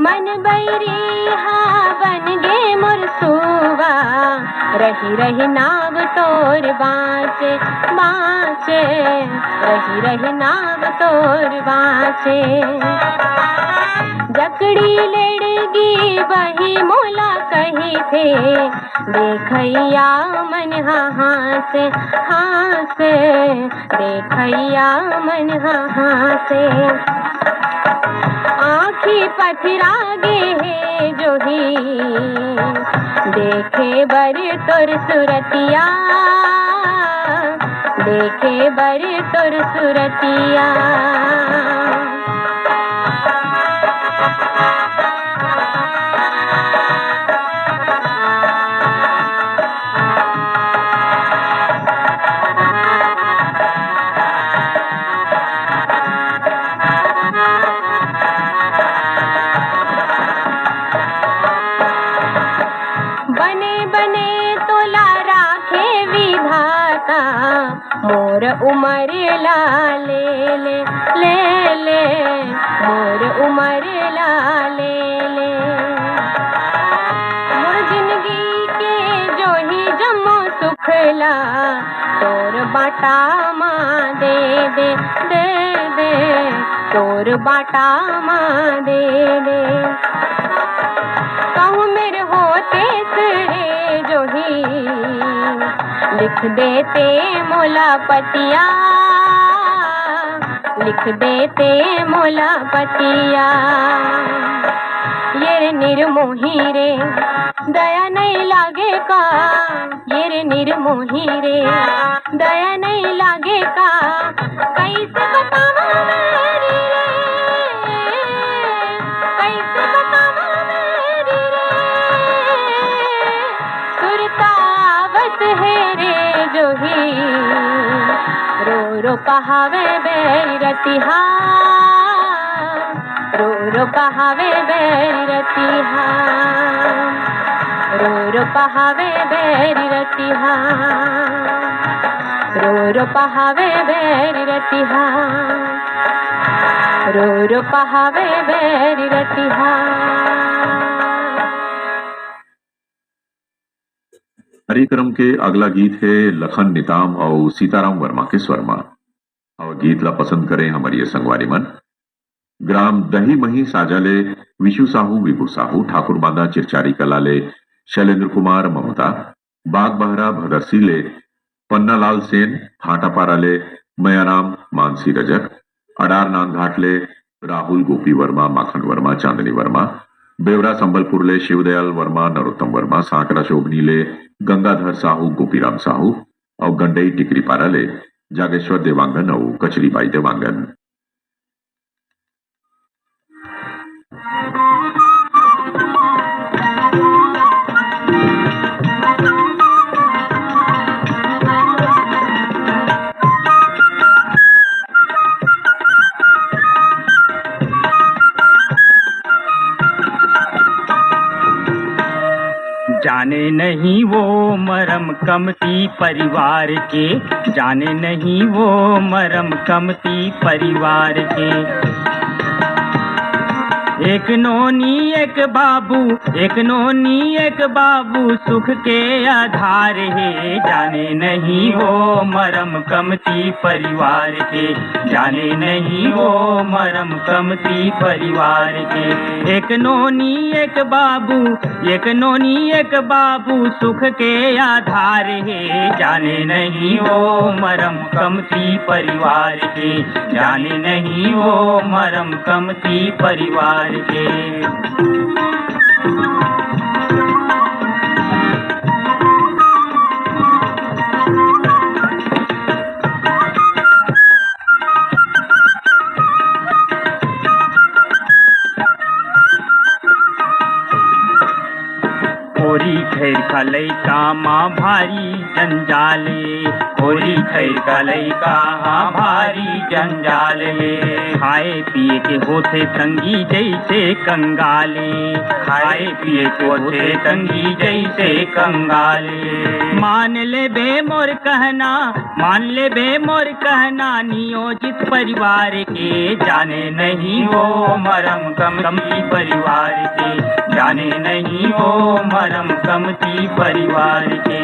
मन बैरी हा बन गे मोर सुवा, रहि रहि नाव तोर बाँचे, बाँचे, रहि रहि नाव तोर बाँचे। जकड़ी लेड़गी बही मोला कहिथे, देखइया मन हा हाँसे, हाँसे, देखइया मन हा हाँसे। आँखी पथरा गे हे जोही, देखे बर तोर सुरतिया, देखे बर तोर सुरतिया। मोर उमर ला ले ले, ले ले, मोर उमर ला ले ले। मोर जिंदगी के जो ही जम्मो सुख ला, तोर बाटा मा दे दे, दे दे, तोर बाटा मा दे दे। कहूँ मेर होतेस रे जो ही, लिख देते मोला पतिया, लिख देते मोला पतिया। ये रे निर्मोही रे, दया नहीं लागे का? ये रे निर्मोही रे, दया नहीं लागे का? कैसे बतावा मेरी रे, कैसे बतावा मेरी रे, सुरतावत है रे जो ही, रो रो पहावे बैरतिहा, रो रो पहावे बैरतिहा, रो रो पहावे बैरतिहा, रो रो पहावे बैरतिहा, रो रो पहावे बैरतिहा। हरिक्रम के अगला गीत हे लखन नेताम अउ सीताराम वर्मा के स्वर म। अउ गीत ला पसंद करें हमर ये संगवारी मन। ग्राम दही मही साजा ले विशु साहू, विभू साहू, ठाकुर बांधा चिरचारी कला ले शैलेंद्र कुमार, ममता, बागबहरा भदरसी ले पन्नालाल सेन, भाटापारा ले मयाराम मानसी रजक, अडार नांदघाट ले राहुल गोपी वर्मा, माखन वर्मा, चांदनी वर्मा, बेवरा संबलपुर ले शिवदयाल वर्मा, नरोत्तम वर्मा, सांकरा शोभनी ले गंगाधर साहू, गोपीराम साहू अउ गंडई टिकरीपारा ले जागेश्वर देवांगन अउ कचरीबाई देवांगन। जाने नहीं वो मरम कमती परिवार के, जाने नहीं वो मरम कमती परिवार के। एक नोनी एक बाबू, एक नोनी एक बाबू सुख के आधार हे। जाने नहीं वो मरम कमती परिवार के, जाने नहीं वो मरम कमती परिवार के। एक नोनी एक बाबू, एक नोनी एक बाबू सुख के आधार हे। जाने नहीं वो मरम कमती परिवार के, जाने नहीं वो मरम कमती परिवार के। होरी खैर का लइका मा भारी जंजाल ए, होरी खैर का लइका हा भारी जंजाल ए। खाए पिए के होथे तंगी जैसे कंगाल ए, खाए पिए के होथे तंगी जैसे कंगाल ए। मान लेबे मोर कहना, मान लेबे मोर कहना, नियोजित परिवार के। जाने नहीं वो मरम कमती परिवार के, जाने नहीं वो मरम कमती परिवार के।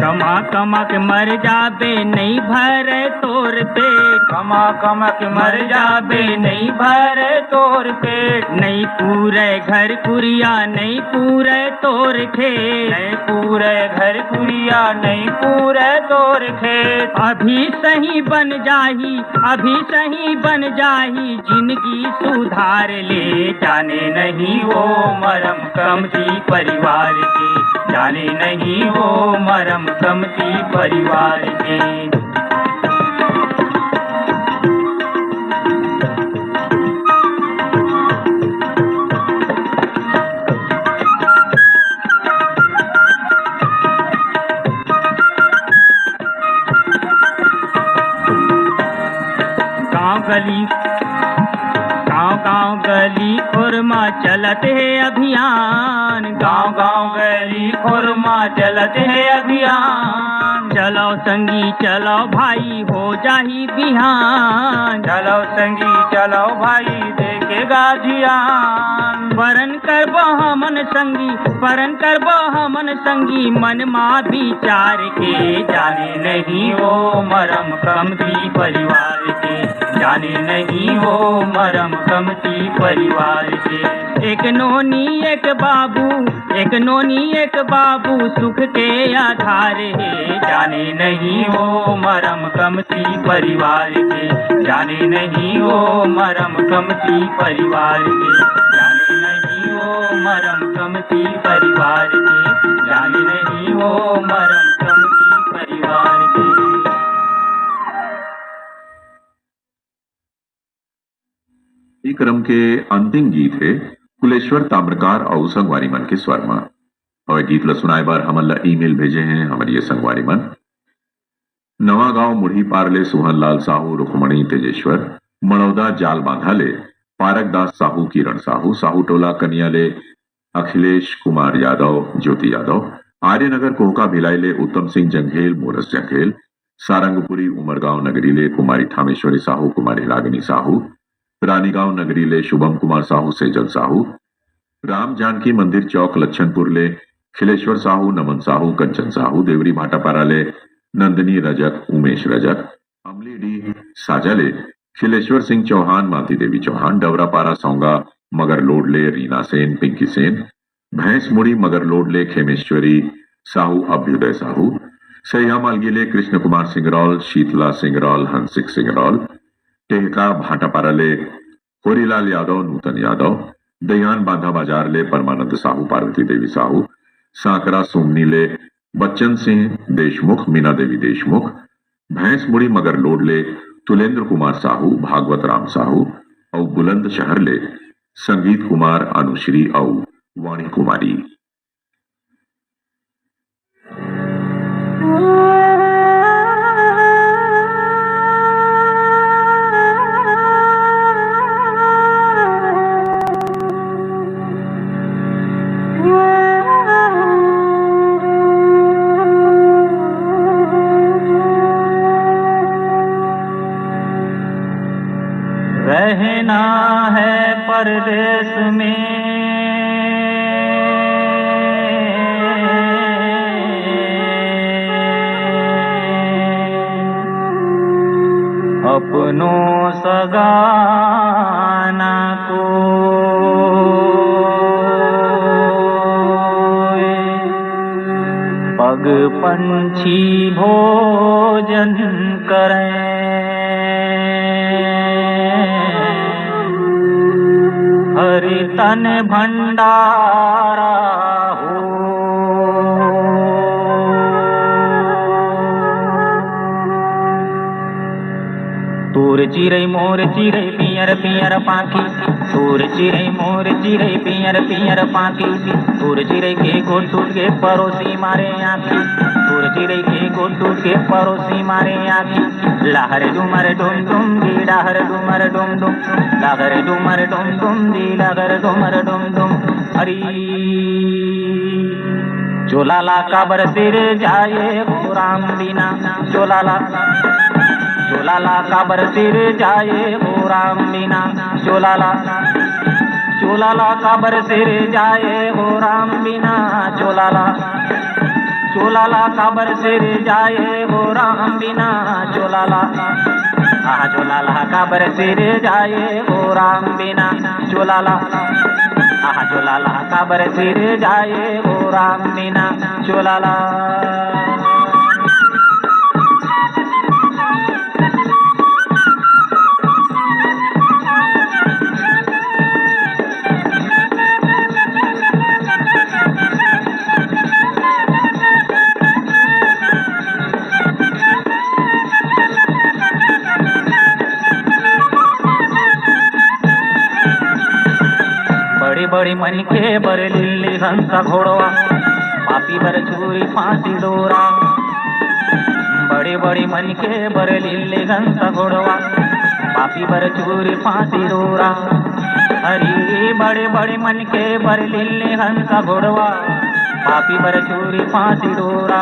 कमा कमा के मर जाबे, नहीं भरे तोर पेट। कमा कमा के मर जाबे, नहीं भरे तोर पेट। नहीं पूरे घर कुरिया, नहीं पूरे तोर खेत। नहीं पूरे घर कुरिया, नहीं पूरे तोर खेत। अभी सही बन जाही, अभी सही बन जाही, जिंदगी सुधार ले। जाने नहीं वो मरम कमती परिवार के, जाने नहीं वो मरम कमती परिवार के। गांव गली, गांव गांव गली खोर मा चलत हे अभियान, गांव गांव गली खोर मा चलत हे अभियान। चलो संगी चलो भाई, हो जाही बिहान, चलो संगी चलो भाई, देखेगा धियान। परन करबो हमन संगी, परन करबो हमन संगी, मन मा विचार के। जाने नहीं वो मरम कमती परिवार के, जाने नहीं वो मरम कमती परिवार के। एक नोनी एक बाबू, एक नोनी एक बाबू, सुख के आधार हे। जाने नहीं वो मरम कमती परिवार के, जाने नहीं वो मरम कमती परिवार के, जाने नहीं वो मरम कमती परिवार के, जाने नहीं वो मरम कमती परिवार के। ये क्रम के अंतिम गीत हे कुलेश्वर ताम्रकार अउ संगवारी मन के स्वर म। अउ ये गीत ल सुनाए बर हमन ल ईमेल भेजे हे हमर ये संगवारी मन। नवागांव मुढ़ी पार ले सुहन लाल साहू, रुखमणी तेजेश्वर, मड़ौदा जाल बांधा ले पारक दास साहू, किरण साहू, साहू टोला कनिया ले अखिलेश कुमार यादव, ज्योति यादव, आर्यनगर कोहका भिलाई ले उत्तम सिंह जंघेल, मोरस जंघेल, सारंगपुरी उमरगांव नगरी ले कुमारी ठामेश्वरी साहू, कुमारी रागिनी साहू, रानीगांव नगरी ले शुभम कुमार साहू, सेजल साहू, राम जानकी मंदिर चौक लच्छनपुर ले खिलेश्वर साहू, नमन साहू, कंचन साहू, देवरी भाटापारा ले नंदिनी रजक, उमेश रजक, अमली डी साजा ले खिलेश्वर सिंह चौहान, मालती देवी चौहान, डवरापारा सौंगा मगरलोड ले रीना सेन, पिंकी सेन, भैंसमुड़ी मगरलोड ले खेमेश्वरी साहू, अभ्युदय साहू, सैया मालगी ले कृष्ण कुमार सिंगरौल, शीतला सिंगरौल, हंसिक सिंगरौल, टेहका भाटापारा ले होरीलाल यादव, नूतन यादव, दयान बांधा बाजार ले परमानंद साहू, पार्वती देवी साहू, सांकरा सोमनी ले बच्चन सिंह देशमुख, मीना देवी देशमुख, भैंसमुड़ी मगरलोड ले तुलेंद्र कुमार साहू, भागवत राम साहू अउ बुलंदशहर ले संगीत कुमार, अनुश्री अउ वाणी कुमारी। रहना है परदेस में, अपनों सगा ना कोई, पग पंछी भोजन करें, हरि तन भंडारा हो। तोर चिरई मोर चिरई पियर पियर पाखी, तोर चिरई मोर चिरई पियर पियर पाखी, तोर चिरई के गोठ टूट के परोसी मारे आँखी, तोर चिरई के गोठ टूट के परोसी मारे आँखी। लहर डुमर डुम डुम दी, लहर डुमर डुम डुम, लहर डुमर डुम डुम दी, लहर डुमर डुम डुम। हरी चोला ला काबर सिरजाए हो राम बिना, चोला ला, चोला ला काबर सिरजाए हो राम बिना, चोला ला, चोला ला काबर सिरजाए हो राम बिना, चोला ला, चोला ला काबर सिरजाए हो राम बिना, चोला ला, आहा चोला ला काबर सिरजाए हो राम बिना, चोला ला, आहा चोला ला काबर सिरजाए हो राम बिना, चोला ला। बड़ी बड़ी मनखे बर लिल्ली घंसा घोड़वा, पापी बर छुरी फांसी डोरा। बड़ी बड़ी मनखे बर लिल्ली घंसा घोड़वा, पापी बर छुरी फांसी डोरा, अरे बड़े बड़े मन के बर लिल्ली हंसा घोड़वा। पापी बर छुरी फांसी डोरा,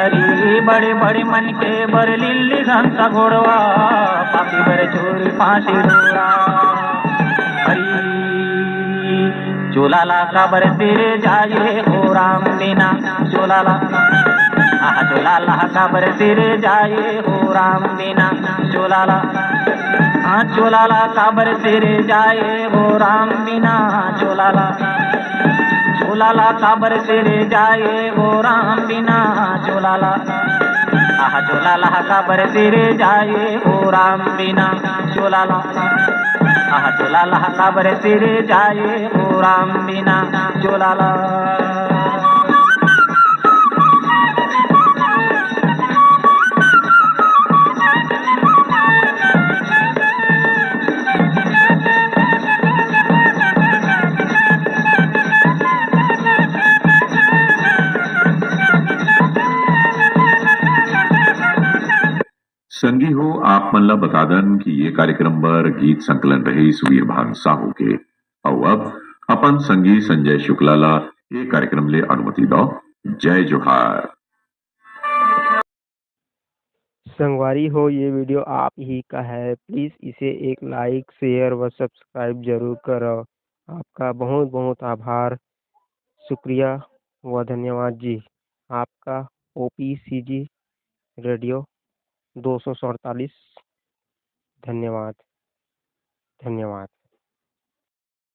अरे बड़े बड़े मन के बर लिल्ली हंसा घोड़वा। पापी बर छुरी फांसी डोरा, अरे चोला ला काबर सिरे जाए हो राम बिना, चोला ला, आहा चोला ला काबर सिरे जाए हो राम बिना, चोला ला, हाँ चोला ला काबर सिरे जाए हो राम बिना, चोला ला, चोला ला काबर सिरे जाए हो राम बिना, चोला ला, आहा चोला ला काबर सिरे जाए हो राम बिना, चोला ला, आहा चोला ला काबर सिरे जाए हो राम बिना, चोला ला। संगी हो, आप मन ला बता दन कि ये कार्यक्रम बर गीत संकलन रहिस वीरभान साहू के। अउ अब अपन संगी संजय शुक्ला ला ये कार्यक्रम ले अनुमति दो। जय जोहार। संगवारी हो, ये वीडियो आप ही का है, प्लीज इसे एक लाइक, शेयर व सब्सक्राइब जरूर करो। आपका बहुत बहुत आभार, शुक्रिया व धन्यवाद जी। आपका ओ पी सी जी रेडियो दो सौ सैंतालीस। धन्यवाद, धन्यवाद।